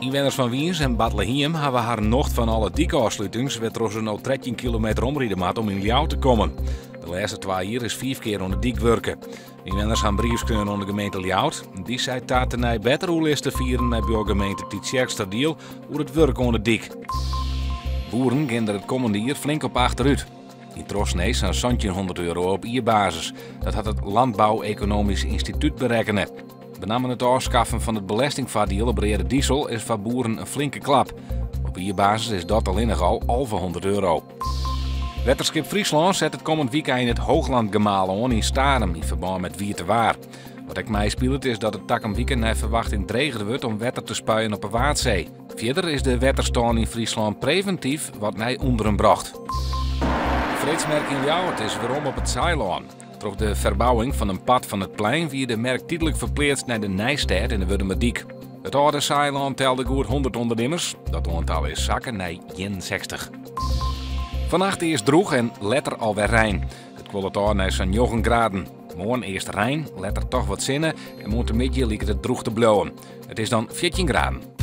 Ynwenners fan Wyns en Bartlehiem hawwe harren nocht fan alle dykôfslutings wêrtroch se no 13 kilometer omride moatte om yn Ljouwert te kommen. De lêste twa jier is fiif kear oan de dyk wurke. Ynwenners ha in brief skreaun oan de gemeente Ljouwert. Dy seit ta tenei better oerlis te fieren mei buorgemeente Tytsjerksteradiel oer it wurk oan de dyk. Boeren gean der it kommende jier flink op achterút. Yn trochsnee sa'n 1700 euro op jierbasis. Dat hat it Landbouw Economisch Instituut berekkene. Benammen it ôfskaffen fan it belestingfoardiel op reade diesel is foar boeren in flinke klap. Op jierbasis is dat allinnich al 1100 euro. Wetterskip Fryslân set it kommend wykein it Hooglandgemaal oan yn Starum yn ferbân mei it wiete waar. Wat ek meispilet is dat it takom wike nei ferwachting dreger wurdt om wetter te spuien op 'e Waadsee. Fierder is de wetterstân yn Fryslân previntyf wat nei ûnderen brocht. De freedsmerk yn Ljouwert is werom op it Saailân. Troch de ferbouwing fan in part fan it plein wie de merk tydlik ferpleatst nei de Nijstêd en de Wurdumerdyk. It âlde Saailân telde goed 100 ûndernimmers. Dat oantal is sakke nei 61. Fannacht earst drûch en letter alwer rein. It kuollet ôf nei sa'n 9 graden. Moarn earst rein, letter toch wat sinne en moarntemiddei liket it drûch te bliuwen. It is dan 14 graden.